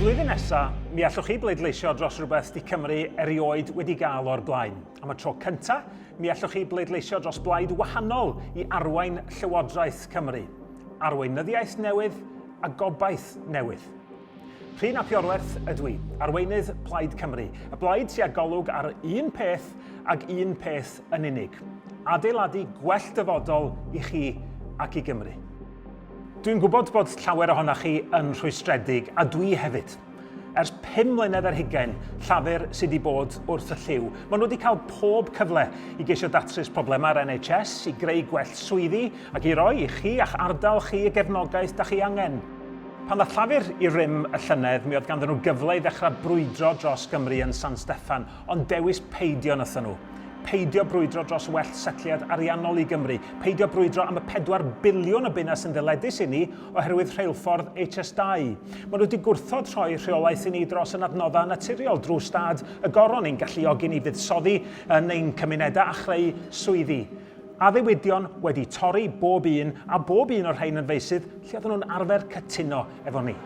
flwyddyn nesa, mi allwch chi bleidleisio dros rhywbeth di Cymru erioed wedi gael o'r blaen. Am y tro cynta, mi allwch chi bleidleisio dros blaid wahanol i arwain Llywodraeth Cymru. Arweinyddiaeth newydd a gobaith newydd. Rhun ap Iorwerth ydw i, arweinydd Plaid Cymru, y blaid sy'n â golwg ar un peth ag un peth yn unig, adeiladu gwell dyfodol i chi ac i Gymru. Dwi'n gwybod bod llawer ohonoch chi yn rhwystredig, a dwi hefyd. Ers 5 mlynedd ar hugain, Llafur sydd wedi bod wrth y llyw. Maen nhw wedi cael pob cyfle i geisio datrys problemau'r NHS, i greu gwell swyddi, ac i roi i chi a'ch ardal chi y gefnogaeth da chi angen. Pan ddaeth Llafur i rym y llynedd, mi oedd ganddyn nhw gyfle i ddechrau brwydro dros Gymru yn San Steffan, ond dewis peidio wnaethon nhw. Peidio brwydro dros well setliad ariannol i Gymru, peidio brwydro am y 4 biliwn o bunnau sy'n ddyledus i ni oherwydd rheilffordd HS2. Maen nhw wedi gwrthod rhoi rheolaeth i ni dros yn adnoddau naturiol drwy stad y goron i'n galluogi ni fuddsoddi yn ein cymunedau a chreu swyddi. Addewidion wedi torri bob un, a bob un o'r rhain yn feysydd lle oedden nhw'n arfer cytuno efo ni.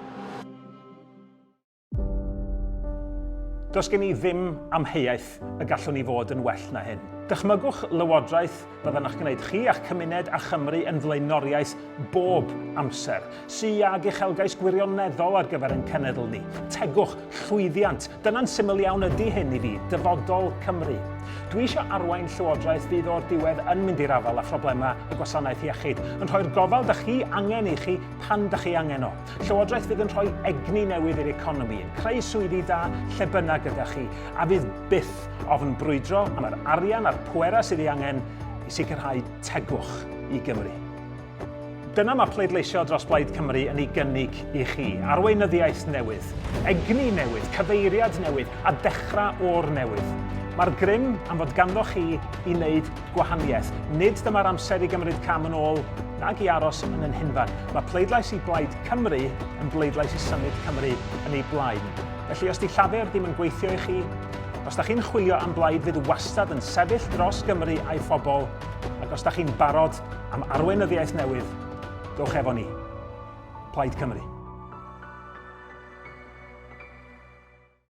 Does gen i ddim amheuaeth y gallwn ni fod yn well na hyn. Dychmygwch lywodraeth fydda'n eich gwneud chi a'ch cymuned a Chymru yn flaenoriaeth bob amser, sy ag uchelgais gwirioneddol ar gyfer ein cenedl ni. Tegwch, llwyddiant, dyna'n syml iawn ydy hyn i fi, dyfodol Cymru. Dwi eisiau arwain llywodraeth fydd o'r diwedd yn mynd i'r afael â phroblemau y gwasanaeth iechyd, yn rhoi'r gofal da chi angen i chi pan da chi angen o. Llywodraeth fydd yn rhoi egni newydd i'r economi, yn creu swyddi da lle bynnag gyda chi, a fydd byth ofn brwydro am yr arian a'r pwerau sydd ei angen i sicrhau tegwch i Gymru. Dyna mae pleidleisio dros Blaid Cymru yn ei gynnig i chi. Arweinyddiaeth newydd, egni newydd, cyfeiriad newydd a dechrau o'r newydd. Mae'r grym am fod ganddo chi i wneud gwahaniaeth. Nid dyma'r amser i gymryd cam yn ôl nag i aros yn yn hunfan. Mae pleidlais i Blaid Cymru yn bleidlais i symud Cymru yn ei blaen. Felly os di Llafur ddim yn gweithio i chi, os da chi'n chwilio am blaid fydd wastad yn sefyll dros Gymru a'i phobl, ac os da chi'n barod am arweinyddiaeth newydd, dowch efo ni. Plaid Cymru.